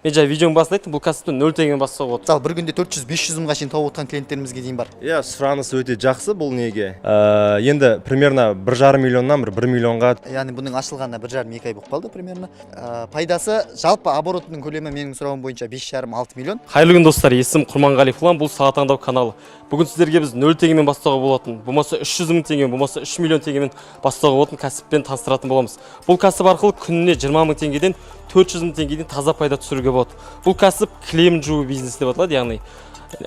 Мен жаңа видеоның басында айттым, бұл кәсіпті 0 теңгеден бастауға болады. Мысалы, бір күнде 400-500 мыңға шейін тауып отқан клиенттерімізге дейін бар. Иә, сұраныс өте жақсы бұл неге. Енді примерно 1,5 миллионнан бір миллионға. Яғни бұның ашылғанына 1,5-2 ай болып қалды примерно. Пайдасы, жалпы оборотының көлемі менің сұрауым бойынша 5,5-6 миллион. Қайырлы күн, достар! Есімім Құрманғали Флан, бұл «Сала таңдау» каналы. Бүгін сіздерге біз 0 теңгемен бастауға болатын, болмаса 300 мың теңге, болмаса 3 миллион теңгемен бастауға болатын кәсіппен таныстыратын боламыз. Бұл кәсіп арқылы күніне 20 мың теңгеден 400 мың теңгеден таза пайда түсіруге болады. Бұл кәсіп кілем жуу бизнесі деп аталады. Яғни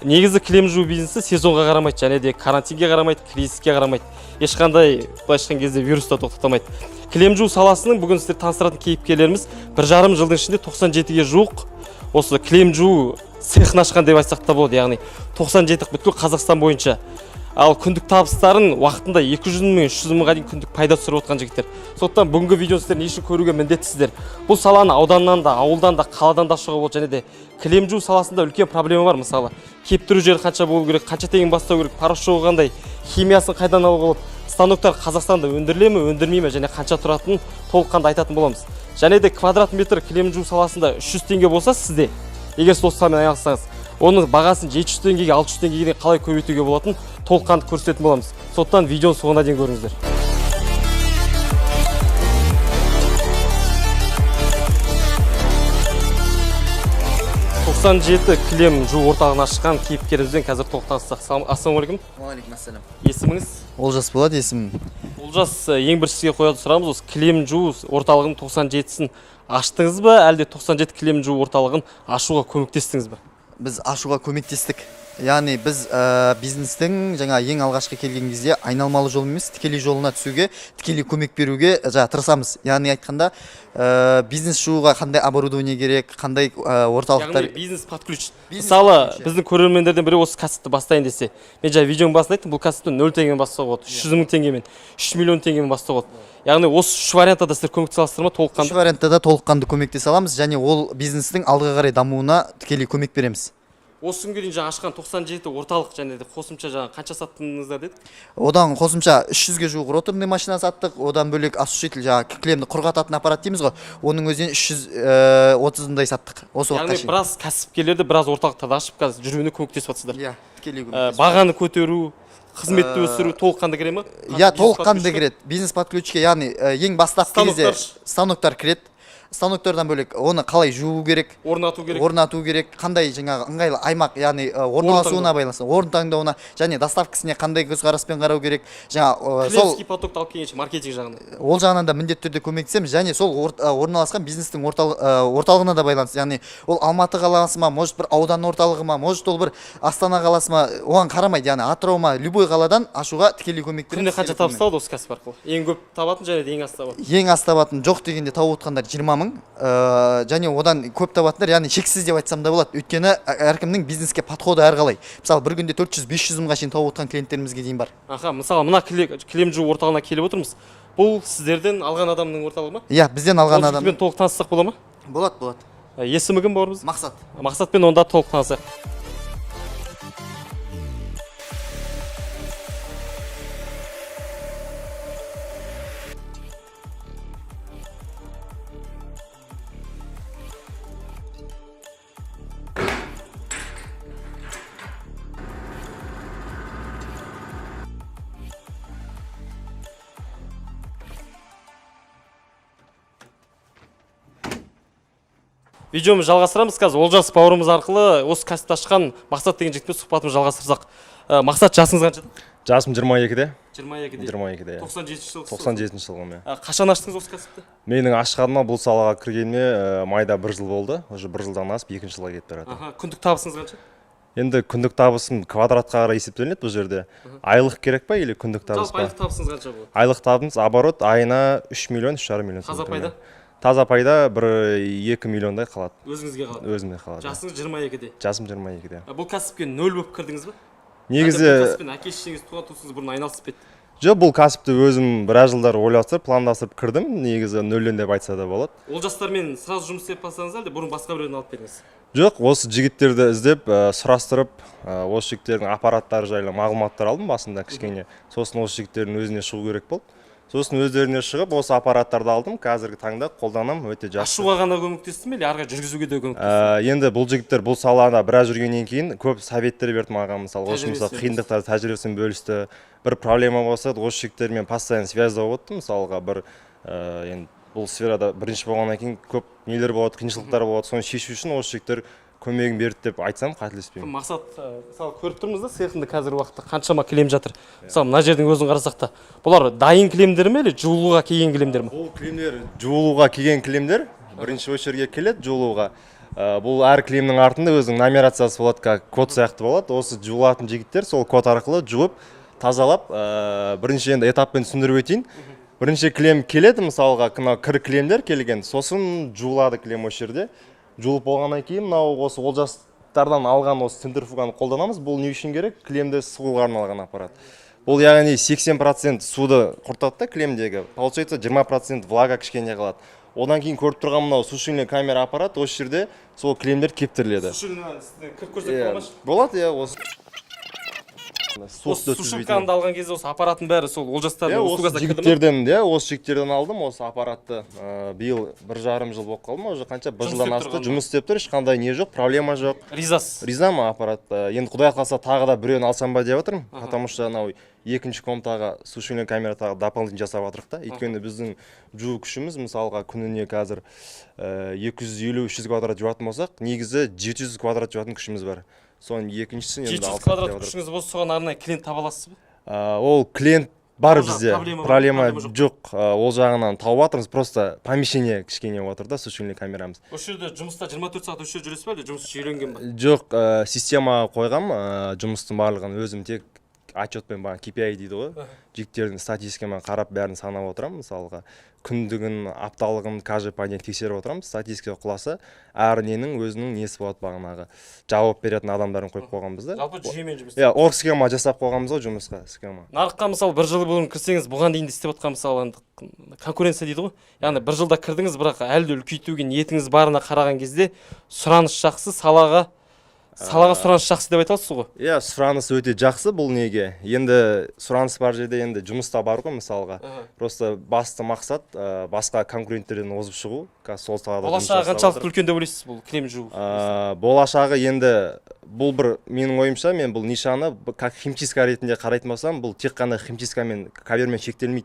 негізі кілем жуу бизнесі сезонға қарамайды және де карантинге қарамайды, кризиске қарамайды, ешқандай, былайша айтқан кезде, вирус та тоқтата алмайды. Кілем жуу саласының бүгін сіздер таныстыратын кейіпкерлеріміз 1,5 жылдың ішінде 97-ге жуық осы кілем жуу цехын ашқан деп айтсақ та болады, яғни 97 бүткіл Қазақстан бойынша. Ал күндік табыстарын уақытында 200 мың, 300 мыңға дейін күндік пайда түсіріп отқан жігіттер. Сондықтан бүгінгі видеоны сіздер не үшін көруге міндеттісіздер? Бұл саланы ауданнан да, ауылдан да, қаладан да ашуға болады. Және де кілем жуу саласында үлкен проблема бар. Мысалы, кептіру жері қанша болу керек, қанша теңге бастау керек, порошогы қандай, химиясын қайдан алуға болады, станоктар Қазақстанда өндіріле ме, өндірмей ме және қанша тұратынын толыққанды айтатын боламыз. Және де квадрат метр кілем жуу саласында 300 теңге болса сізде, егер сіз осы саламен айналыссаңыз, оның бағасын 700 теңгеге, 600 теңгеге дейін қалай көбейтуге болатынын толыққанды көрсететін боламыз. Сондықтан видеоның соңына дейін көріңіздер. 97 кілем жуу орталығын ашқан кейіпкерімізбен қазір толық таныссақ. Ассалаумағалейкум! Уағалейкум ассалам! Есіміңіз? Олжас болады есімім. Олжас, ең бірінші сізге қоятын сұрағымыз: осы кілем жуу орталығының 97-сін аштыңыз ба, әлде 97 кілем жуу орталығын ашуға көмектестіңіз ба? Біз ашуға көмектестік. Яғни біз бизнестің жаңа ең алғашқы келген кезде айналмалы жол емес, тікелей жолына түсуге, тікелей көмек беруге жаңа тырысамыз. Яғни айтқанда, бизнес жууға қандай оборудование керек, қандай орталықтар. Яғни бизнес под ключ. Бизнес Мысалы, под ключ, иә. біздің көрермендерден бірі осы кәсіпті бастайын десе, мен жаңа видеоның басында айттым, бұл кәсіпті 0 теңгемен бастауға болады, 300 мың теңгемен, 3 миллион теңгемен бастауға болады. Яғни осы үш вариантта да сіздер көмектесе аласыздар ма Үш толыққанды? вариантта да толыққанды көмектесе аламыз және ол бизнестің алға қарай дамуына тікелей көмек береміз. Осы күнге дейін жаңа ашқан 97 орталық және де қосымша жаңа қанша саттыңыздар дедік? Одан қосымша 300-ге жуық роторный машина саттық. Одан бөлек осушитель, жаңағы кілемді құрғататын аппарат дейміз ғой, оның өзінен 330-ындай саттық осы уақытқа Яғни шейін. біраз кәсіпкерлерді, біраз орталықтарды ашып, қазір жүруіне көмектесіп жатсыздар. Иә, тікелей көмектесіп. Бағаны көтеру, қызметті өсіру толыққанды кіре ма? Иә, Бизнес толыққанды под ключ. Кіреді бизнес под ключке. Яғни ең бастапқы кезде Станоктар ше? Станоктар кіреді. Станоктардан бөлек оны қалай жуу керек, Орнату керек. орнату керек, қандай жаңағы ыңғайлы аймақ, яғни орналасуына таңдау. байланысты, орын таңдауына және доставкасіне қандай көзқараспен қарау керек, жаңа сол Клиентский потокты алып келгенше, маркетинг жағынан. Ол жағынан да міндетті түрде көмектесеміз. Және сол орналасқан бизнестің орталығына да байланысты. Яғни ол Алматы қаласы ма, может, бір аудан орталығы ма, может, ол бір Астана қаласы ма, оған қарамайды. Яғни Атырау ма, любой қаладан ашуға тікелей көмек Күніне береміз. қанша Тікелей табыс көмек. табады осы кәсіп арқылы, ең көп табатын және де ең аз табатын? Ең аз табатын, жоқ дегенде тауып отқандар 20 мың, және одан көп табатындар, яғни шексіз деп айтсам да болады. Өйткені әркімнің бизнеске подходы әрқалай. Мысалы, бір күнде 400-500 мыңға шейін тауып отқан клиенттерімізге дейін бар. Аха, мысалы, мына кілем жуу орталығына келіп отырмыз. Бұл сіздерден алған адамның орталығы ма? Иә, бізден алған Ол адам. жігітпен толық таныссақ бола ма? Болады, болады. Есімі кім бауырымыз? Мақсат. Мақсатпен онда толық танысайық. Видеомызды жалғастырамыз. Қазір Олжас бауырымыз арқылы осы кәсіпті ашқан Мақсат деген жігітпен сұхбатымызды жалғастырсақ. Мақсат, жасыңыз қаншада? Жасым 22-де. 22-де. 22-де, иә. 97 жылғысыз. 97 жылғымын, иә. Қашан аштыңыз осы кәсіпті? Менің ашқаныма, бұл салаға кіргеніме майда бір жыл болды. Уже бір жылдан асып, екінші жылға кетіп бара жатыр. Аха, күндік табысыңыз қанша? Енді күндік табысым квадратқа қарай есептелінеді бұл жерде. Айлық керек па или күндік табыс Жалпы па? айлық табысыңыз қанша болады? Айлық табыс, оборот айына 3 миллион, 3,5 миллион Таза теңге. пайда? Таза пайда бір 2 миллиондай қалады. Өзіңізге қалады? Өзіме қалады. Жасыңыз 22-де. Жасым 22-де. Бұл кәсіпке нөл болып кірдіңіз ба? Негізі Әлде бұл кәсіппен әке шешеңіз, туған туысыңыз бұрын айналысып па еді? Жоқ, бұл кәсіпті өзім біраз жылдар ойластырып, пландастырып кірдім. Негізі нөлден деп айтса да болады. Ол жастармен сразу жұмыс істеп бастадыңыз ба, әлде бұрын басқа біреуден алып бердіңіз? Жоқ, осы жігіттерді іздеп, сұрастырып, осы жігіттердің аппараттары жайлы мағлұматтар алдым басында кішкене. Сосын осы жігіттердің өзіне шығу керек болды. Сосын өздеріне шығып, осы аппараттарды алдым. Қазіргі таңда қолданамын, өте жақсы. Ашуға ғана көмектесті ме или ары қарай жүргізуге де көмектесті? Енді бұл жігіттер бұл салада біраз жүргеннен кейін көп советтер берді маған, мысалы, осы, мысалы, Тәжірибесі. қиындықтар, тәжірибесін бөлісті. Бір проблема болса, осы жігіттермен постоянно связьда болып отырдым. Мысалға, бір енді бұл сферада бірінші болғаннан кейін көп нелер болады, қиыншылықтар болады, соны шешу үшін осы жігіттер көмегін берді деп айтсам, қателеспеймін. Мақсат, мысалы, көріп тұрмыз да, цехында қазіргі уақытта қаншама кілем жатыр. Мысалы, мына жердің өзін қарасақ та, бұлар дайын кілемдер ме или жуылуға келген кілемдер ме? Бұл кілемдер жуылуға келген кілемдер, бірінші очередьге келеді жуылуға. Бұл әр кілемнің артында өзінің нумерациясы болады, как код сияқты болады. Осы жуылатын жігіттер сол код арқылы жуып, тазалап, бірінші енді этаппен түсіндіріп өтейін. Бірінші кілем келеді, мысалға, мынау кір кілемдер келген, сосын жуылады кілем осы жерде. Жуылып болғаннан кейін мынау осы Олжастардан алған осы центрифуганы қолданамыз. Бұл не үшін керек? Кілемді сығуға арналған аппарат. Бұл, яғни, 80% суды құртады да кілемдегі, получается, 20% влага кішкене қалады. Одан кейін көріп тұрған мынау сушильный камера аппарат, осы жерде сол кілемдер кептіріледі. Кіріп көрсек Иә, бола ма? болады, иә, осы Осы суықты өткізбейтін. сушилканы алған кезде осы аппараттың бәрі сол Олжастардың Иә, осы услугасына кірді ма? жігіттерден, иә, осы жігіттерден алдым осы аппаратты. Биыл 1,5 жыл болып қалды ма уже, қанша, бір Жұмыс жылдан істеп асты. тұрғанына. Жұмыс істеп тұр, ешқандай не жоқ, проблема жоқ. Ризасыз? Ризамын аппаратта. Енді құдай қаласа, тағы да біреуін алсам ба деп жатырмын, потому что анау екінші комнатаға сушильный камера тағы дополнительно жасап жатырмық та. Өйткені біздің жуу күшіміз, мысалға, күніне қазір 250-300 квадрат жуатын болсақ, негізі 700 квадрат жуатын күшіміз бар. Соның екіншісін енді 700 алсақ квадрат деп жатырмық. Күшіңіз болса, соған арнайы клиент таба аласыз ба? Ол клиент бар Ол жақ бізде. проблема бар, Проблема проблема жоқ. жоқ. Ол жағынан тауып жатырмыз, просто помещение кішкене болып жатыр да, сушильный камерамыз. Осы жерде жұмыста 24 сағат осы жерде жүресіз ба, әлде жұмыс жүйеленген ба? Жоқ, система қойғам, жұмыстың барлығын өзім тек отчетпен, бағана KPI дейді ғой, жігіттердің статистикамен қарап, бәрін санап отырамын. Мысалға, күндігін, апталығын, каждый понедельник тексеріп отырамын. Статистика құласа, әр ненің өзінің несі болады, бағанағы жауап беретін адамдарын қойып қойғанбыз да. Жалпы жүйемен жұмыс. Иә, орг схема жасап қойғанбыз ғой жұмысқа, схема. Нарыққа, мысалы, бір жыл бұрын кірсеңіз, бұған дейін де істеп жатқан, мысалы, енді конкуренция дейді ғой, яғни бір жылда кірдіңіз, бірақ әлі де үлкейтуге ниетіңіз барына қараған кезде, сұраныс жақсы салаға, сұраныс жақсы деп айта аласыз ғой? Иә, сұраныс өте жақсы. Бұл неге енді сұраныс бар жерде енді жұмыс та бар ғой, мысалға. Просто басты мақсат басқа конкуренттерден озып шығу. Қазір сол салада жұмыс Болашағы жасап қаншалықты жатыр. үлкен деп ойлайсыз бұл кілем жуу? Болашағы енді бұл бір, менің ойымша, мен бұл нишаны как химчистка ретінде қарайтын болсам, бұл тек қана химчисткамен, ковермен шектелмейді.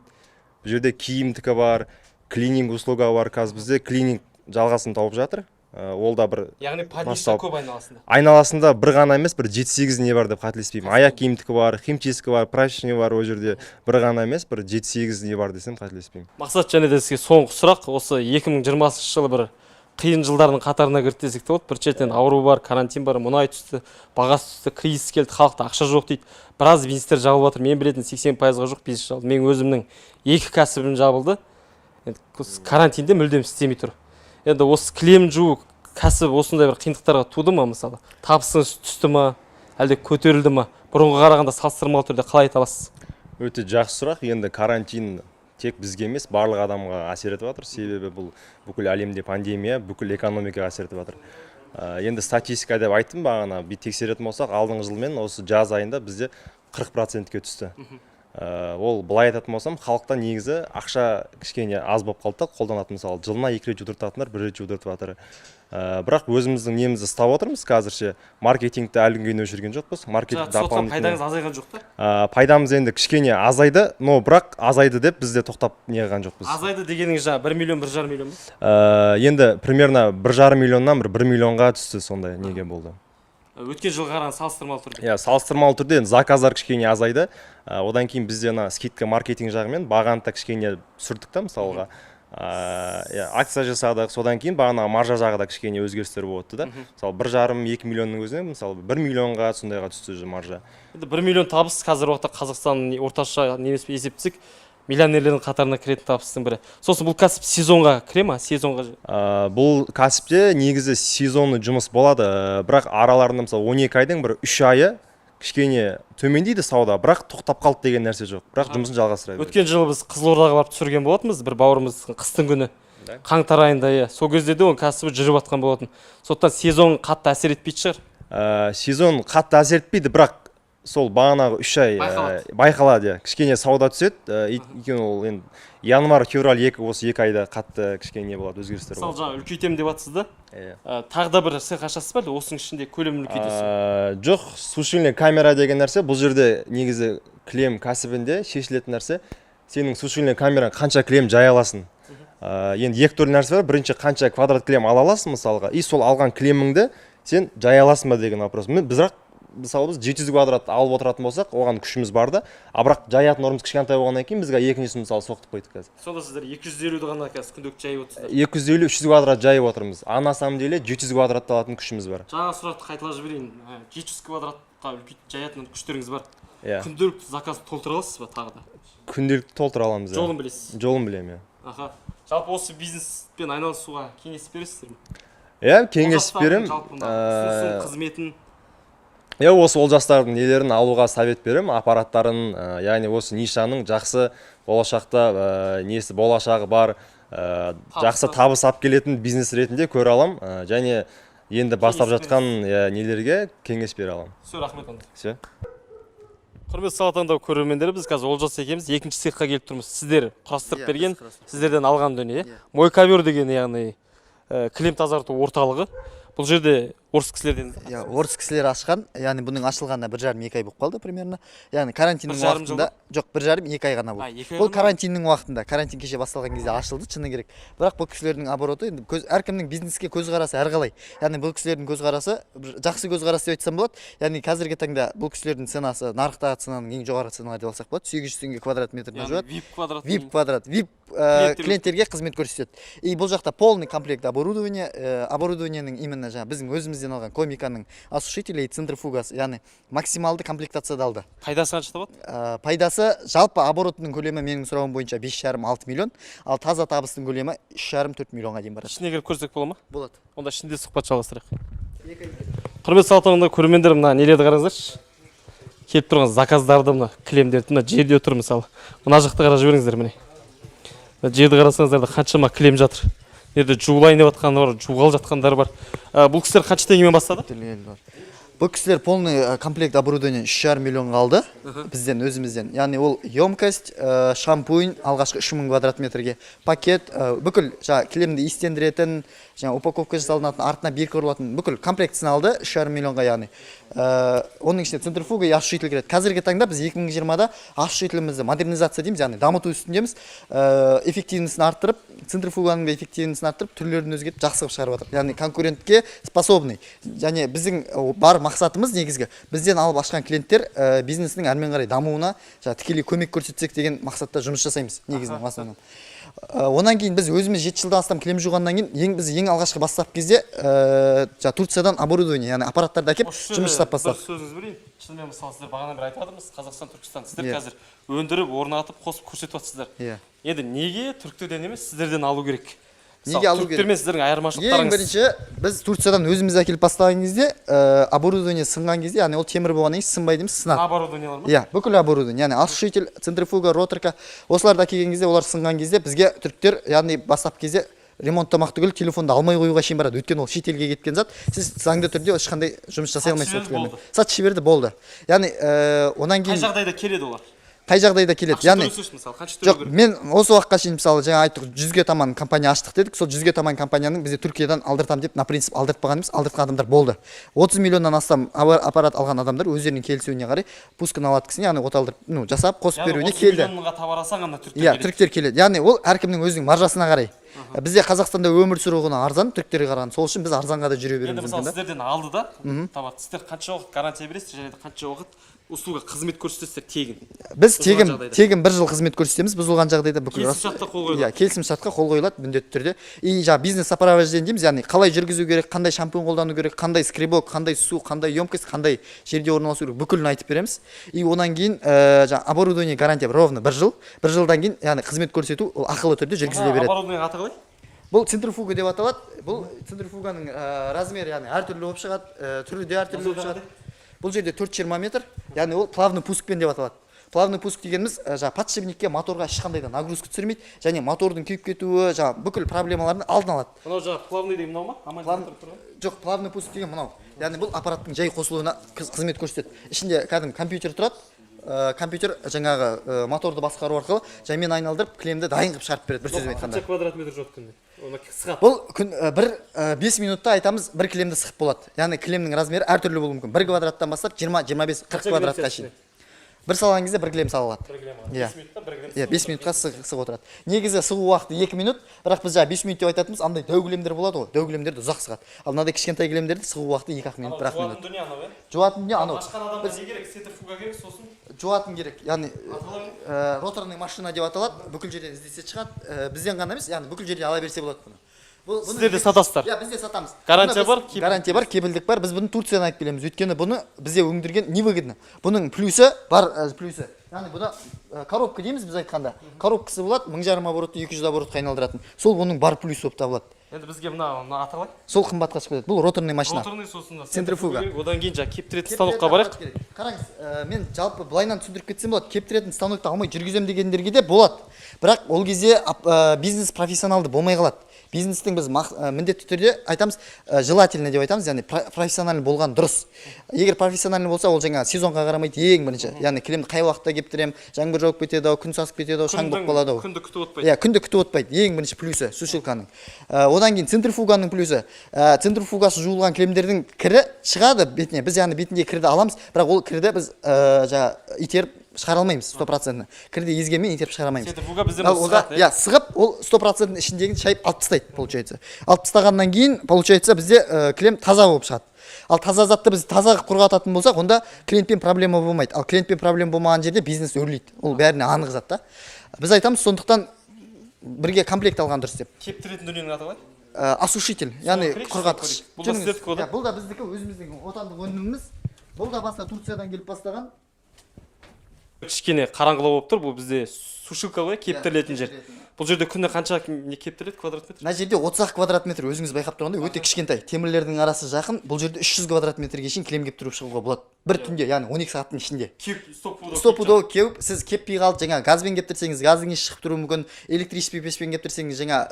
Бұл жерде киімдікі бар, клининг услуга бар. Қазір бізде клининг жалғасын тауып жатыр. Ол да бір Яғни подниша басталып. көп айналасында. Айналасында бір ғана емес, бір жеті сегіз не бар деп қателеспеймін. Аяқ киімдікі бар, химчистка бар, прачечный бар. Ол жерде бір ғана емес, бір жеті сегіз не бар десем, қателеспеймін. Мақсат, және де сізге соңғы сұрақ. Осы 2020 жылы бір қиын жылдардың қатарына кірді десек те болады. Бір шетінен ауру бар, карантин бар, мұнай түсті, бағасы түсті, кризис келді, халықта ақша жоқ дейді. Біраз бизнестер жабылып жатыр. Мен білетін 80%-ға жуық бизнес жабылды. Менің өзімнің екі кәсібім жабылды. Енді карантинде мүлдем істемей тұр. Енді осы кілем жуу кәсібі осындай бір қиындықтарға туды ма? Мысалы, табысыңыз түсті ма, әлде көтерілді ма? Бұрынғы қарағанда салыстырмалы түрде қалай айта аласыз? Өте жақсы сұрақ. Енді карантин тек бізге емес, барлық адамға әсер етіп жатыр, себебі бұл бүкіл әлемде пандемия, бүкіл экономикаға әсер етіп жатыр. Енді статистика деп айттым бағана, бүйтіп тексеретін болсақ, алдыңғы жылмен осы жаз айында бізде 40%-ке түсті. Ол былай айтатын болсам, халықта негізі ақша кішкене аз болып қалды да қолданатын. Мысалы, жылына екі рет жудыртатындар бір рет жудыртып жатыр. Бірақ өзіміздің немізді ұстап отырмыз қазірше, маркетингті әлі күнге дейін өшірген жоқпыз, маркетинг Жаңа түсіп отқан дополнительно. пайдаңыз азайған жоқ та? Пайдамыз енді кішкене азайды, но бірақ азайды деп біз де тоқтап не қылған жоқпыз. Азайды дегеніңіз жаңа 1 миллион, 1,5 миллион ба? Енді примерно 1,5 миллионнан бір миллионға түсті, сондай неге болды. Өткен жылға қарағанда салыстырмалы түрде. Иә, салыстырмалы түрде енді заказдар кішкене азайды. Одан кейін бізде ана скидка, маркетинг жағымен бағаны да кішкене түсірдік та, мысалға. Иә, акция жасадық. Содан кейін бағана маржа жағы да кішкене өзгерістер болды да. Мысалы, 1,5-2 миллионның өзіне, мысалы, 1 миллионға, сондайға түсті уже маржа. Енді 1 миллион табыс қазіргі уақытта Қазақстан орташа немеспен есептесек, миллионерлердің қатарына кіретін табыстың бірі. Сосын бұл кәсіп сезонға кіре ма, сезонға? Бұл кәсіпте негізі сезонный жұмыс болады, бірақ араларында, мысалы, 12 айдың бір 3 айы кішкене төмендейді сауда, бірақ тоқтап қалды деген нәрсе жоқ, бірақ жұмысын жалғастыра береді. Өткен жылы біз Қызылордаға барып түсірген болатынбыз бір бауырымыз, қыстың күні, қаңтар айында, иә. Сол кезде де оның кәсібі жүріп жатқан болатын. Сондықтан сезон қатты әсер етпейтін шығар. Сезон қатты әсер етпейді, бірақ Сол бағанағы 3 ай Байқалады. Байқалады, иә, кішкене сауда түседі, өйткені ол енді январь, февраль, осы 2 айда қатты кішкене не болады, өзгерістер Мысалы, болады. жаңа үлкейтемін деп жатсыз да. Иә. Тағы да бір цех ашасыз ба, әлде осының ішінде көлемін үлкейтесіз бе? Жоқ, сушильный камера деген нәрсе бұл жерде негізі кілем кәсібінде шешілетін нәрсе. Сенің сушильный камераң қанша кілем жая аласың? Енді екі түрлі нәрсе бар. Бірінші, қанша квадрат кілем ала аласың мысалға, и сол алған кілеміңді сен жая аласың ба деген вопрос. Мен бірақ мысалы, біз 700 квадрат алып отыратын болсақ, оған күшіміз бар да, а бірақ жаятын орнымыз кішкентай болғаннан кейін бізге екіншісін, мысалы, соқтып қойдық қазір. Сонда сіздер 250-ді ғана қазір күнделікті жайып отырсыздар? 250-300 квадрат жайып отырмыз, а на самом деле 700 квадратты алатын күшіміз бар. Жаңа сұрақты қайталап жіберейін. 700 квадратқа үлкейтіп жаятын күштеріңіз бар. Иә. Күнделікті заказ толтыра аласыз ба тағы да? Күнделікті толтыра аламыз, иә. Жолын білесіз? Жолын білемін, иә. Аха, жалпы осы бизнеспен айналысуға кеңес бересіздер ме? Иә, кеңес Олжастардың беремін. жалпы мына ұсынысын, қызметін. Иә, осы Олжастардың нелерін алуға совет беремін, аппараттарын, яғни осы нишаның жақсы болашақта несі, болашағы бар, жақсы табыс алып келетін бизнес ретінде көре аламын, және енді бастап Кеңес. жатқан, иә, нелерге кеңес бере аламын. Все, рахмет онда. Все. Құрметті сағат таңдау көрермендері, біз қазір Олжас екеуміз екінші цехқа келіп тұрмыз. Сіздер құрастырып Иә, берген, біз құрастырып. сіздерден алған дүние. Иә. Мой ковер деген, яғни кілем тазарту орталығы. Бұл жерде орыс кісілерден. Иә, орыс кісілер ашқан. Яғни бұның ашылғанына 1,5-2 ай болып қалды примерно. Яғни карантиннің Бір жарым жыл уақытында, жоқ, 1,5-2 ай ғана А, болды. 2 ай Бұл ғана? карантиннің уақытында, карантин кеше басталған кезде ашылды, шыны керек. Бірақ бұл кісілердің обороты енді көз, әркімнің бизнеске көзқарасы әрқалай. Яғни бұл кісілердің көзқарасы бір жақсы көзқарас деп айтсам болады. Яғни қазіргі таңда бұл кісілердің ценасы нарықтағы ценаның ең жоғары ценалар деп алсақ болады. 800 теңге квадрат метріне Яғни жуады. Вип квадрат. Вип квадрат, вип Клиенттерге- клиенттерге қызмет көрсетеді. И бұл жақта полный комплект оборудование, оборудованиенің именно жаңағы біздің өзімізден алған Комиканың осушители и центрифугасы, яғни максималды комплектацияда алды. Пайдасы қанша табады? Пайдасы жалпы оборотының көлемі менің сұрауым бойынша 5,5-6 миллион, ал таза табыстың көлемі 3,5-4 миллионға дейін барады. Ішіне кіріп көрсек бола ма? Болады. Онда ішінде сұхбат жалғастырайық. Құрметті салтанатты көрермендер, мына нелерді қараңыздаршы, келіп тұрған заказдарды, мына кілемдерді. Мына жерде тұр, мысалы, мына жақты қарап жіберіңіздер. Міне, мына жерді қарасаңыздар да, қаншама кілем жатыр. Мына жерде жуылайын деп жатқандар бар, жуғалы жатқандар бар. Бұл кісілер қанша теңгемен бастады? Бар. Бұл кісілер полный комплект оборудование 3,5 миллионға алды бізден, өзімізден. Яғни ол емкость, шампунь алғашқы 3000 квадрат метрге, пакет, бүкіл жаңағы кілемді иістендіретін, жаңа упаковка жасалынатын, артына бирка ұрылатын бүкіл комплектісін алды 3,5 миллионға яғни. Оның ішінде центрифуга и осушитель кіреді. Қазіргі таңда біз 2020-да осушителімізді модернизация дейміз, яғни дамыту үстіндеміз. Эффективностін арттырып, центрифуганың да эффективностін арттырып, түрлерін өзгертіп, жақсы қылып шығарып жатыр. Яғни конкурентке способный. Және біздің бар мақсатымыз негізгі бізден алып ашқан клиенттер бизнесінің әрмен қарай дамуына жаңағы тікелей көмек көрсетсек деген мақсатта жұмыс жасаймыз негізінен, в основном. Онан кейін біз өзіміз 7 жылдан астам кілем жуғаннан кейін біз ең алғашқы бастап кезде жаңағы Турциядан оборудование, яғни аппараттарды әкеліп Осы жұмыс жерде жасап бір бастадық. сөзіңізді бөлейін. Шынымен, мысалы, сіздер бағана бері айтып жатырмыз, Қазақстан, Түркістан, сіздер Иә. қазір өндіріп, орнатып, қосып көрсетіп жатсыздар. Иә. Енді неге түріктерден емес, сіздерден алу керек? Неге алу керек? Түріктермен сіздердің Ең айырмашылықтарыңыз? бірінші, біз Турциядан өзіміз әкеліп бастаған кезде, оборудование сынған кезде, яғни ол темір болғаннан кейін сынбайды емес, сынады. Оборудованиялар ма? Иә, бүкіл оборудование, яғни осушитель, центрифуга, роторка, осыларды әкелген кезде, олар сынған кезде бізге түріктер, яғни бастапқы кезде ремонттамақ түгіл, телефонды алмай қоюға шейін барады, өйткені ол шетелге кеткен зат, сіз заңды түрде ешқандай жұмыс жасай Сатып алмайсыз ол жіберді, кілеммен. болды. Сатып жіберді, болды. Яғни онан Қай кейін жағдайда келеді олар? Қай жағдайда келеді? Ақша Яғни төлесеңші, мысалы, қанша төлеу жоқ, керек? Мен осы уақытқа шейін, мысалы, жаңа айттық, 100-ге таман компания аштық дедік. Сол 100-ге таман компанияның бізде Түркиядан алдыртамын деп на принцип алдыртпаған емес, алдыртқан адамдар болды. 30 миллионнан астам аппарат алған адамдар өздерінің келісуіне қарай пуск наладкасын, яғни оталдырып, ну, жасап, қосып Яғни беруіне 30 келді. миллионға товар алсаң ғана түріктер Иә, келеді. түріктер келеді. Яғни ол әркімнің өзінің маржасына қарай. Бізде Қазақстанда өмір сүру құны арзан түріктерге қарағанда, сол үшін біз арзанға да жүре Енді, беруіміз мысалы, мүмкін да. сіздерден алды да товар, сіздер қанша уақыт гарантия бересіздер және де қанша уақыт услуга, қызмет көрсетесіздер тегін? Біз Бұзылған тегін жағдайда. Тегін бір жыл қызмет көрсетеміз бұзылған жағдайда бүкіл. Келісімшартқа қол қойылады. Иә, келісімшартқа қол қойылады міндетті түрде. И жаңағы бизнес сопровождение дейміз, яғни қалай жүргізу керек, қандай шампунь қолдану керек, қандай скребок, қандай су, қандай емкость, қандай жерде орналасу керек, бүкілін айтып береміз. И одан кейін жаңағы оборудование гарантия ровно бір жыл. Бір жылдан кейін, яғни қызмет көрсету ол ақылы түрде жүргізіле береді. Оборудованиенің аты қалай? Бұл центрифуга деп аталады. Бұл центрифуганың размері, яғни әртүрлі болып шығады, түрі де әртүрлі болып шығады. Бұл жерде 4,20 метр, яғни ол плавный пускпен деп аталады. Плавный пуск дегеніміз жаңағы подшипникке, моторға ешқандай да нагрузка түсірмейді және мотордың күйіп кетуі, жаңағы бүкіл проблемалардың алдын алады. Мынау жаңағы плавный деген мынау ма? Аман Жоқ, плавный пуск деген мынау. Яғни бұл аппараттың жай қосылуына қызмет көрсетеді. Ішінде кәдімгі компьютер тұрады. Компьютер жаңағы моторды басқару арқылы жаймен айналдырып, кілемді дайын қылып шығарып береді, бір сөзбен айтқанда. Қанша квадрат метр жоқ күнде оны сығады? Бұл күн бір 5 минутта, айтамыз, бір кілемді сығып болады. Яғни кілемнің размері әртүрлі болуы мүмкін, 1 квадраттан бастап 20, 25, 40 квадратқа шейін. Бір салған кезде бір кілем сала алады. Бір кілем? Иә. 5 минутта бір кілем? Иә, 5 минутқа сығып отырады. Негізі сығу уақыты 2 минут, бірақ біз жаңағы 5 минут деп айтатынымыз андай дәу кілемдер болады ғой, дәу кілемдерді ұзақ сығады. Ал мынадай кішкентай кілемдерді сығу уақыты 2-ақ минут, 1-ақ минут. Жуатын дүние анау, иә? Жуатын дүние анау. Ашқан адамға не керек? Центрифуга керек, сосын? Жуатын керек, яғни Аталады. Роторный машина деп аталады. Бүкіл жерден іздесе шығады. Бізден ғана емес, яғни бүкіл жерден ала берсе болады бұны. Бұны Сіздер де сатасыздар? Иә, біз де сатамыз. Гарантия Бұны бар, кепілдік? Гарантия бар, кепілдік бар. Біз бұны Турциядан алып келеміз, өйткені бұны бізде өндірген невыгодно. Бұның плюсы бар, плюсы, яғни бұны коробка дейміз біз айтқанда, коробкасы болады, 1500 оборотты 200 оборотқа айналдыратын. Сол бұның бар плюсы болып табылады. Енді бізге мына аты қалай? Сол қымбатқа шығып кетеді. Бұл роторный машина. Роторный, сосын мына Центрифуга. керек. Одан кейін жаңағы кептіретін станокқа барайық. Керек. Қараңыз, мен жалпы былайынан түсіндіріп кетсем болады. Кептіретін станокты алмай жүргіземін дегендерге де болады, бірақ ол кезде бизнес профессионалды болмай қалады. Бизнестің біз міндетті түрде айтамыз, желательно деп айтамыз, яғни профессиональный болған дұрыс. Егер профессиональный болса, ол жаңағы сезонға қарамайды ең бірінші, яғни кілемді қай уақытта кептіремін, жаңбыр жауып кетеді ау, күн сасып кетеді ау, шаң болып қалады ау. Күнді күтіп отпайды. Иә, күнді күтіп отпайды. Ең бірінші плюсы сушилканың. Одан кейін центрифуганың плюсы. Центрифугасы жуылған кілемдердің кірі шығады бетіне. Біз яғни бетіндегі кірді аламыз, бірақ ол кірді біз жаңағы итеріп шығара алмаймыз стопроцентно. Кірді езгенмен итеріп шығара алмаймыз. Центрифуга бізде Ал мұны онда сығады, иә, сығып, ол стопроцентный ішіндегін шайып алып тастайды, получается. Алып тастағаннан кейін, получается, бізде кілем таза болып шығады. Ал таза затты біз таза қылып құрғататын болсақ, онда клиентпен проблема болмайды. Ал клиентпен проблема болмаған жерде бизнес өрлейді. Ол бәріне анық зат та. Біз айтамыз, сондықтан бірге комплект алған дұрыс деп. Кептіретін дүниенің аты қалай? Осушитель, яғни Көрейікші, құрғатқыш. көрейік. Бұл да Жүріңіз. сіздердікі ғой, да? Иә, бұл да біздікі, өзіміздің отандық өніміміз. Бұл да баста Турциядан келіп бастаған. Кішкене қараңғылау болып тұр. Бұл бізде сушилка ғой, кептірілетін жер. Кептірілетін. Бұл жерде күніне қанша не кептіріледі, квадрат метр? Мына жерде 30 ақ квадрат метр. Өзіңіз байқап тұрғандай, өте кішкентай, темірлердің арасы жақын. Бұл жерде 300 квадрат метрге шейін кілем кептіріп шығуға болады бір түнде, яғни 12 сағаттың ішінде. Кеуіп, стопудово. Стопудово кеуіп. Сіз кеппей қалды, жаңағы газбен кептірсеңіз, газдың иісі шығып тұруы мүмкін. Электрический пешпен кептірсеңіз, жаңа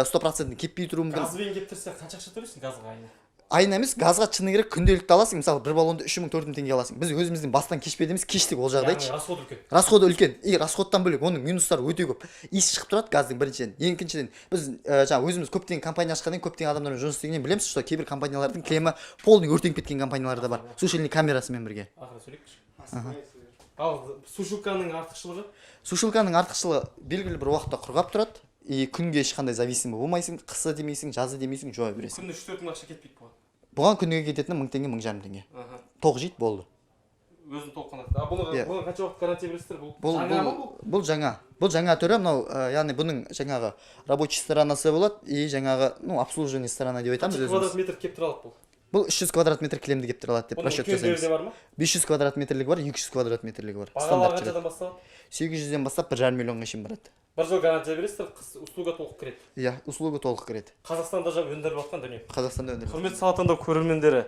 стопроцентный кеппей тұруы мүмкін. Газбен кептірсе, қанша ақша төлейсің газға айына? Айына емес, газға, шыны керек, күнделікті аласың. Мысалы, бір баллонды 3000, 4000 теңге аласың. Біз өзіміздің бастан кешпедіміз, кештік ол жағдайды. Яғни расход үлкен. Расходы үлкен. И расходтан бөлек оның минустары өте көп. Иіс шығып тұрады газдың, біріншіден. Екіншіден, біз жаңағы өзіміз көптеген компания ашқаннан кейін, көптеген адамдармен жұмыс істегеннен білеміз, что кейбір компаниялардың кілемі полный өртеніп кеткен компаниялар да бар, сушильный камерасымен бірге. Ақыры сөйлейікші. Ал сушилканың артықшылығы? Сушилканың артықшылығы: белгілі бір уақытта құрғап тұрады и күнге ешқандай зависимый болмайсың. Қысы демейсің, жазы демейсің, жуа бересің. Күніне 3-4 мың ақша кетпейді бұған? Бұған күніге кететіні 1000 теңге, 1500 теңге. Тоқ жейді, болды. Өзін толыққанды. А бұны Иә. Бұған қанша уақыт гарантия бересіздер? Бұл Бұл жаңа ма? бұл, бұл жаңа, бұл жаңа түрі мынау. Яғни бұның жаңағы рабочий сторонасы болады и жаңағы, ну, обслуживание сторона деп айтамыз Қанша өзіміз. квадрат метр кептіре алады бұл? Бұл 300 квадрат метр кілемді кептіре алады деп Бұның расчет үлкендері де жасаймыз. бар ма? 500 квадрат метрлігі бар, 200 квадрат метрлігі бар. Бағалары Стандарт қаншадан жүреді. басталады? 800-ден бастап 1,5 миллионға шейін барады. Бір жыл гарантия бересіздер, қыс услуга толық кіреді? Иә, услуга толық кіреді. Қазақстанда жаңа өндіріліп жатқан дүние? Қазақстанда өндіріледі. Құрметті Сағат таңдау көрермендері,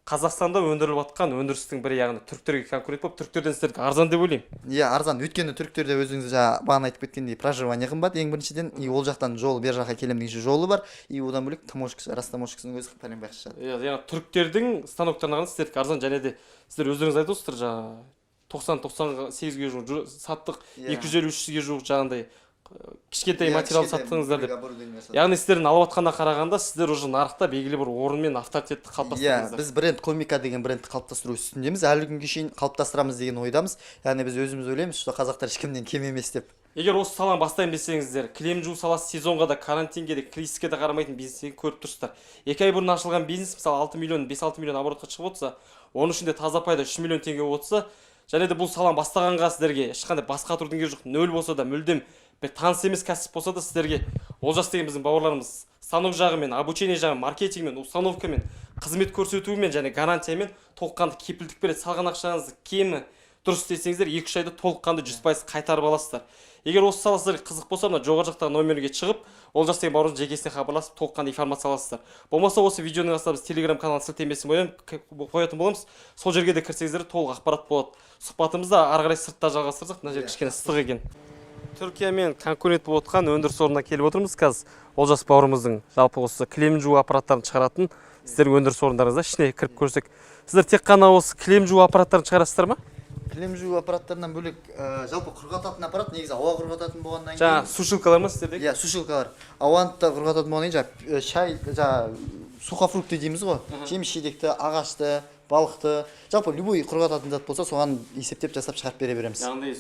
Қазақстанда өндіріліп жатқан өндірістің бірі, яғни түріктерге конкурент болып, түріктерден сіздердікі арзан деп ойлаймын. Иә, арзан, өйткені түріктерде, өзіңіз жаңа бағана айтып кеткендей, проживание қымбат ең біріншіден, и ол жақтан жол, бер жаққа келемін дегенше жолы бар, и одан бөлек таможкасы, растаможкасының өзі пәленбай ақша шығады. Иә, яғни түріктердің станоктарына қарағанда сіздердікі арзан. Және де сіздер өздеріңіз айтып отырсыздар, жаңағы 98-ге жуық саттық, 250, 300-ге жуық жаңағындай кішкентай материал Кішкентай саттыңыздар деп. бөлек оборудование саттық. Яғни сіздердің алып жатқанына қарағанда, сіздер уже нарықта белгілі бір орынмен авторитетті Иә, қалыптастырдыңыздар. біз бренд Комика деген брендті қалыптастыру үстіндеміз, әлі күнге шейін қалыптастырамыз деген ойдамыз. Яғни біз өзіміз ойлаймыз, что қазақтар ешкімнен кем емес деп. Егер осы саланы бастаймын десеңіздер, кілем жуу саласы сезонға да, карантинге де, кризиске де қарамайтын бизнес екенін көріп тұрсыздар. 2 ай бұрын ашылған бизнес, мысалы, 6 миллион, 5-6 миллион оборотқа шығып отырса, оның ішінде таза пайда 3 миллион теңге болып отырса, және де бұл саланы бастағанға сіздерге ешқандай бас қатырудың керегі жоқ. Нөл болса да, мүлдем бір таныс емес кәсіп болса да, сіздерге Олжас деген біздің бауырларымыз станок жағымен, обучение жағымен, маркетингмен, установкамен, қызмет көрсетумен және гарантиямен толыққанды кепілдік береді. Салған ақшаңызды кемі дұрыс істесеңіздер, 2-3 айда толыққанды 100% қайтарып аласыздар. Егер осы сала сіздерге қызық болса, мына жоғары жақтағы номерге шығып, Олжас деген бауырымыздың жекесіне хабарласып, толыққанды информация аласыздар. Болмаса осы видеоның астына біз телеграм каналының сілтемесін қоятын боламыз. Сол жерге де кірсеңіздер, толық ақпарат болады. Сұхбатымызды ары қарай сыртта жалғастырсақ, мына жер кішкене ыстық екен. Түркиямен конкурент болып отқан өндіріс орнына келіп отырмыз қазір. Олжас бауырымыздың жалпы осы кілем жуу аппараттарын шығаратын сіздердің өндіріс орындарыңызда, ішіне кіріп көрсек. Сіздер тек қана осы кілем жуу аппараттарын шығарасыздар ма? Кілем жуу аппараттарынан бөлек, жалпы құрғататын аппарат, негізі ауа құрғататын болғаннан Жаңағы кейін. Сушилкалар ма сіздерде? Иә, сушилкалар. Ауаны да құрғататын болғаннан кейін, жаңағы шай, жаңағы сухофрукты дейміз ғой, жеміс жидекті, ағашты, балықты, жалпы любой құрғататын зат болса, соған есептеп жасап, шығарып бере береміз. Яғни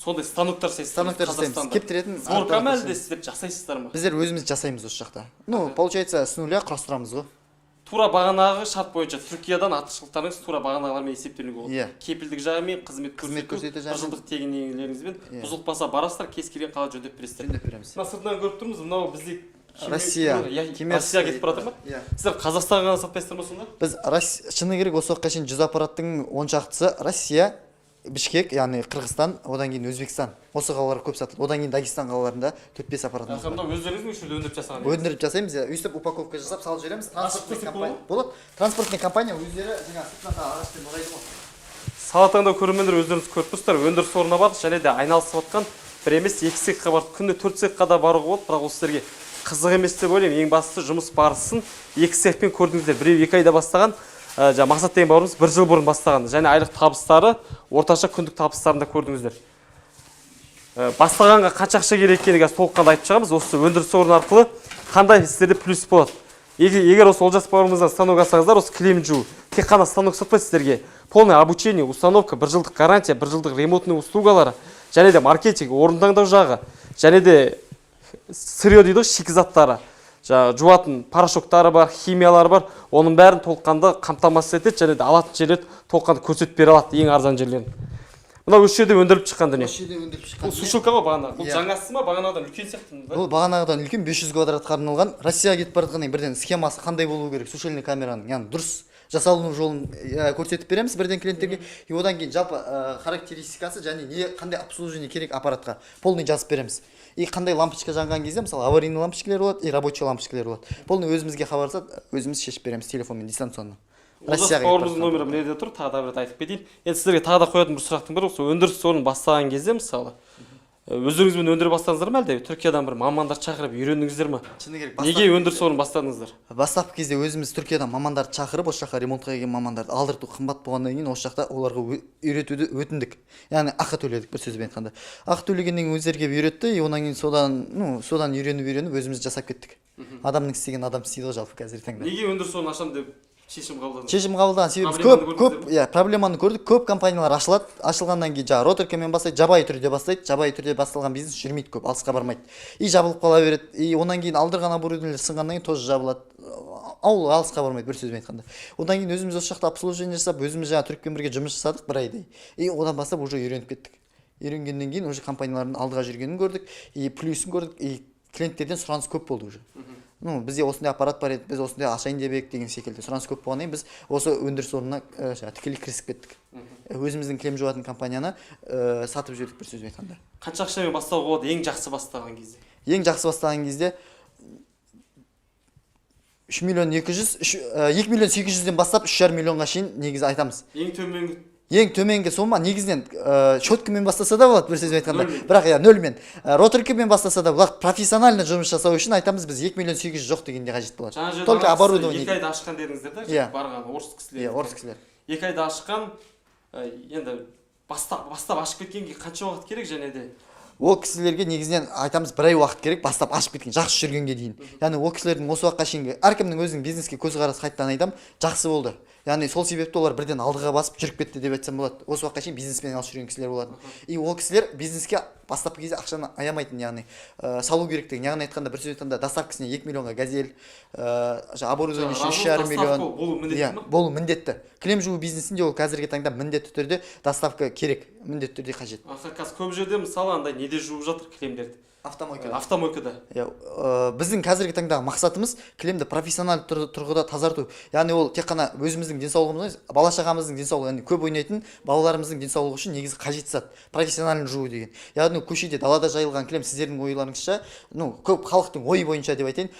сондай станоктар жасайсыздар? Станоктар жасаймыз. Қазақстанда. Кептіретін Сборка ма, аппараттар. әлде сіздер жасайсыздар ма? Біздер өзіміз жасаймыз осы жақта. Ну, получается, с нуля құрастырамыз ғой. Тура бағанағы шарт бойынша, Түркиядан артықшылықтарыңыз тура бағанағылармен есептелуге болады. Иә. Кепілдік жағымен, қызмет Қызмет көрсету, көрсету бір жағымен. жылдық тегін нелеріңізбен, Иә. бұзылып қалса, барасыздар, кез келген қалада жөндеп бересіздер. Жөндеп береміз. Мына сыртынан көріп тұрмыз, мынау бізде Россия. Иә, Кемер- Россияға кетіп бара жатыр ма? Иә. Сіздер Қазақстанға ғана сатпайсыздар ма сонда? Біз шыны керек, осы уақытқа шейін 100 аппараттың 10 шақтысы Россия, Бішкек, яғни Қырғызстан, одан кейін Өзбекстан, осы қалаларға көп сатылды. Одан кейін Дагестан қалаларында төрт бес аппаратымыз бар. Мынау өздеріңіздің осы жерде өндіріп жасаған? Өндіріп жасаймыз, иә. Өйстіп упаковка жасап, салып жібереміз. Транспортный көрсек компания болады. Транспортный компания өздері жаңағы сыртынан да ағашпен орайды ғой. Сала таңдау көрермендер, өздеріңіз көріп тұрсыздар, өндіріс орнына бардық және де айналысып жатқан бір емес, екі цехқа бардық. Күнде төрт цехқа да баруға болады, бірақ ол сіздерге қызық емес деп ойлаймын. Ең бастысы, жұмыс барысын екі цехпен көрдіңіздер. Біреу 2 айда бастаған, жаңа Мақсат деген бауырымыз бір жыл бұрын бастаған және айлық табыстары, орташа күндік табыстарын да көрдіңіздер. Бастағанға қанша ақша керек екенін қазір толыққанды айтып шығамыз. Осы өндіріс орны арқылы қандай сіздерде плюс болады? Егер осы Олжас бауырымыздан станок алсаңыздар, осы кілем жуу, тек қана станок сатпайды, сіздерге полное обучение, установка, бір жылдық гарантия, бір жылдық ремонтный услугалары және де маркетинг, орын таңдау жағы және де сырье дейді ғой, шикізаттары, жаңағы жуатын порошоктары бар, химиялары бар, оның бәрін толыққанды қамтамасыз етеді және де алатын жерлерді толыққанды көрсетіп бере алады, ең арзан жерлерін. Мынау осы жерде өндіріліп шыққан дүние. Осы жерде өндіріп шыққан Бұл дүние. Сушилка ғой бағана, бұл Иә. жаңасы ма? Бағанағыдан үлкен сияқты да? Бұл бағанағыдан үлкен, 500 квадратқа арналған. Россияға кетіп бара жатқаннан кейін бірден схемасы қандай болу керек сушильный камераның, яғни дұрыс жасалыну жолын көрсетіп береміз бірден клиенттерге. И одан кейін жалпы характеристикасы және не, қандай обслуживание керек аппаратқа, полный жазып береміз. И қандай лампочка жанған кезде, мысалы, аварийный лампочкалар болады и рабочий лампочкалар болады, полный өзімізге хабарласады, өзіміз шешіп береміз телефонмен дистанционно. Олжас Россияға кетіп бауырымыздың бара номері мына жерде тұр, тағы да бір рет айтып кетейін. Енді сіздерге тағы да қоятын бір сұрақтың бірі: осы өндіріс орнын бастаған кезде, мысалы, өздеріңізбен өндіре бастадыңыздар ма, әлде Түркиядан бір мамандар шақырып үйрендіңіздер ма? Шыны керек, Неге өндіріс орнын бастадыңыздар? Бастапқы кезде өзіміз Түркиядан мамандарды шақырып, осы жаққа ремонтқа келген мамандарды алдырту қымбат болғаннан кейін, осы жақта оларға үйретуді өтіндік, яғни ақы төледік. Бір сөзбен айтқанда, ақы төлегеннен кейін өздері келіп үйретті. И одан кейін содан, ну, содан үйреніп үйреніп өзіміз жасап кеттік. Адамның істеген адам істейді ғой жалпы қазіргі таңда. Неге өндіріс орнын ашамын деп шешім қабылдадыңыз? Шешім қабылдаған себебіміз Проблеманы көп көп көрдіңіздер? Иә, проблеманы көрдік. Көп компаниялар ашылады, ашылғаннан кейін жаңағы роторкамен бастайды, жабайы түрде бастайды. Жабайы түрде басталған бизнес жүрмейді көп, алысқа бармайды и жабылып қала береді. И одан кейін алдырған оборудованиелер сынғаннан кейін тоже жабылады, ауыл алысқа бармайды, бір сөзбен айтқанда. Одан кейін өзіміз осы жақта обслуживание жасап, өзіміз жаңағы түрікпен бірге жұмыс жасадық бір айдай. И одан бастап уже үйреніп кеттік. Үйренгеннен кейін уже компаниялардың алдыға жүргенін көрдік и плюсын көрдік, и клиенттерден сұраныс көп болды уже. Ну, бізде осындай аппарат бар еді, біз осындай ашайын деп едік деген секілді сұраныс көп болғаннан кейін, біз осы өндіріс орнына жаңағы тікелей кірісіп кеттік. Өзіміздің кілем жуатын компанияны сатып жібердік, бір сөзбен айтқанда. Қанша ақшамен бастауға болады ең жақсы бастаған кезде? Ең жақсы бастаған кезде 3 миллион 200, 2 миллион 800-ден бастап 3,5 миллионға шейін негізі айтамыз. Ең төменгі? Ең төменгі сома негізінен щеткамен бастаса да болады, бір сөзбен айтқанда. Нөлмен. Бірақ иә, нөлмен. Роторкамен бастаса да, бірақ профессионально жұмыс жасау үшін айтамыз біз, 2 миллион 800 жоқ дегенде қажет болады. Жаңа жерде Только ана кісі оборудование. 2 айда ашқан дедіңіздер да? Иә. Барған орыс кісілер. Иә, орыс кісілер. 2 айда ашқан. Енді бастап ашып кеткенге қанша уақыт керек және де Ол кісілерге негізінен айтамыз, бір ай уақыт керек бастап ашып кеткен, жақсы жүргенге дейін. Яғни ол кісілердің осы уақытқа шейінгі, әркімнің өзінің бизнеске көзқарасы, қайтадан айтамын, жақсы болды. Яғни сол себепті олар бірден алдыға басып жүріп кетті деп айтсам болады. Осы уақытқа шейін бизнеспен айналысып жүрген кісілер болатын. И ол кісілер бизнеске бастапқы кезде ақшаны аямайтын, яғни салу керектігін, яғни айтқанда, бір сөз айтқанда, доставкасына 2 миллионға газель, жаңағы оборудование үшін 3,5 миллион. Болу міндетті Иә, ма? Болу міндетті. Кілем жуу бизнесінде ол қазіргі таңда міндетті түрде доставка керек, міндетті түрде қажет. Аха, қазір көп жерде, мысалы, андай неде жуып жатыр кілемдерді. Автомойкада. Автомойкада. Иә, біздің қазіргі таңдағы мақсатымыз кілемді профессиональ тұрғыда тазарту. Яғни ол тек қана өзіміздің денсаулығымыз емес, бала шағамыздың денсаулығы, яғни көп ойнайтын балаларымыздың денсаулығы үшін негізі қажет зат профессионально жуу деген. Яғни көшеде, далада жайылған кілем, сіздердің ойларыңызша, ну, көп халықтың ойы бойынша деп айтайын,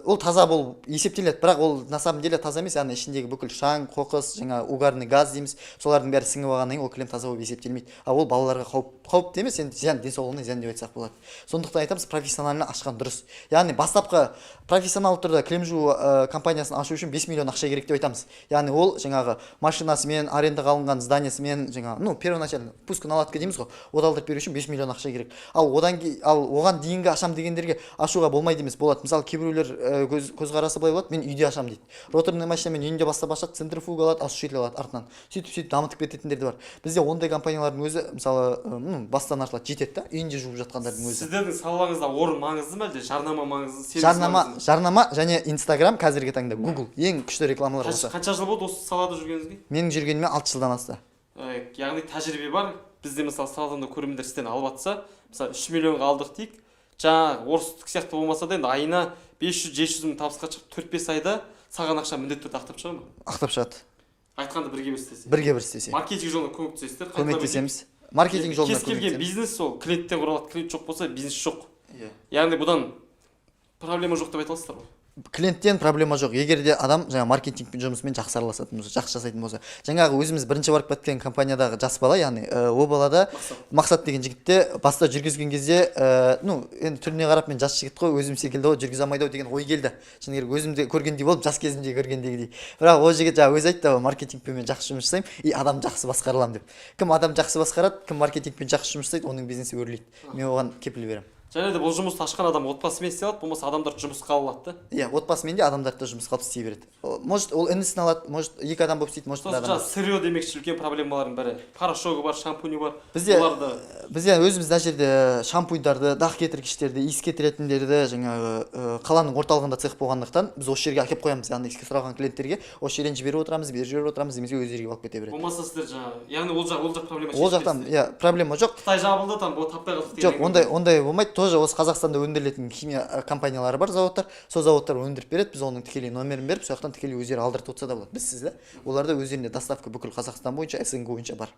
ол таза болып есептеледі, бірақ ол на самом деле таза емес. Яғни ішіндегі бүкіл шаң, қоқыс, жаңа угарный газ дейміз, солардың бәрі сіңіп алғаннан кейін ол кілем таза болып есептелмейді. А ол балаларға қауіп, қауіпті емес енді, зиян, денсаулығына зиян деп айтсақ болады. Сондықтан айтамыз, профессионально ашқан дұрыс. Яғни бастапқы профессионалды түрде кілем жуу компаниясын ашу үшін 5 миллион ақша керек деп айтамыз. Яғни ол жаңағы машинасымен, арендаға алынған зданиясымен, жаңағы, ну, первоначально пуск, наладка дейміз ғой, оталдырып беру үшін 5 миллион ақша керек. Ал оған дейінгі ашам дегендерге ашуға болмайды емес, болады. Мысалы, кейбіреулер көзқарасы былай болады: «Мен үйде ашамын», – дейді. Роторный машинамен үйінде бастап ашады, центрифуга алады, осушитель алады, артынан сөйтіп сөйтіп дамытып кететіндер де бар. Бізде ондай компаниялардың өзі, мысалы, ну, бастан ашылады, жетеді да үйінде жуып жатқандардың өзі. Сіздердің салаңызда орын маңызды ма, әлде жарнама маңызды, сервис Жарнама. маңызды? Жарнама және Инстаграм, қазіргі таңда Гугл ең күшті рекламалар Қанша, болса. қанша жыл болды осы салада жүргеніңізге? Менің жүргеніме 6 жылдан асты. Яғни тәжірибе бар. Бізде, мысалы, салада көрермендер сізден алып жатса, мысалы, 3 миллионға алдық дейік, жаңағы орыстікі сияқты болмаса да, енді айына 500-700 мың табысқа шығып, 4-5 айда салған ақша міндетті түрде ақтап шыға ма? Ақтап шығады. Айтқанды бірге бір істесе. Бірге бір істесе. Маркетинг жолына көмектесесіздер. Қайталап. Көмектесеміз, маркетинг жолына Кез келген көмектесеміз. бизнес ол клиенттен құралады. Клиент жоқ болса, бизнес жоқ. Иә. Яғни бұдан проблема жоқ деп айта аласыздар ғой? Клиенттен проблема жоқ, егер де адам жаңа маркетингпен жұмысымен жақсы араласатын болса, жақсы жасайтын болса. Жаңағы өзіміз бірінші барып кеткен компаниядағы жас бала, яғни ол балада, Мақсат. Мақсат деген жігітте баста жүргізген кезде, ну, енді түріне қарап, мен жас жігіт қой, өзім секілді ғой, жүргізе алмайды ау деген ой келді. Шыны керек, өзімді көргендей болып, жас кезімде көргендегідей. Бірақ ол жігіт жаңа өзі айтты ғой: «Маркетингпен мен жақсы жұмыс жасаймын и адам жақсы басқара аламын», – деп. Кім адам жақсы басқарады, кім маркетингпен жақсы жұмыс жасайды, оның бизнесі өрлейді, мен оған кепіл беремін. Және де бұл жұмысты ашқан адам отбасымен істей алады, болмаса адамдар жұмысқа ала алады да. Иә, отбасымен де, адамдарды да жұмысқа алып істей береді. Может, ол інісін алады, может, екі адам болып істейді, может, бір Сосын адам жаңағы болып. сырье демекші, үлкен проблемалардың бірі порошогы бар, шампуні бар. Оларды Бізде өзіміз мына жерде шампуньдарды, дақ кетіргіштерді, иіс кетіретіндерді, жаңағы қаланың орталығында цех болғандықтан, біз осы жерге әкеліп қоямыз. Яғни сұраған клиенттерге осы жерден жіберіп отырамыз, беріп жіберіп отырамыз немесе өздері келіп алып кете береді. Болмаса сіздер жаңағы, яғни ол жақ проблема Ол жақтан, шешіледі. иә, проблема жоқ. Қытай жабылды, там ол таппай қалдық деген Жоқ, әңгіме. ондай болмайды. Тоже осы Қазақстанда өндірілетін химия компаниялары бар, заводтар. Сол заводтар өндіріп береді. Біз оның тікелей номерін беріп, сол жақтан тікелей өздері алдыртып отырса да болады, бізсіз да. Оларда өздерінде доставка бүкіл Қазақстан бойынша, СНГ бойынша бар.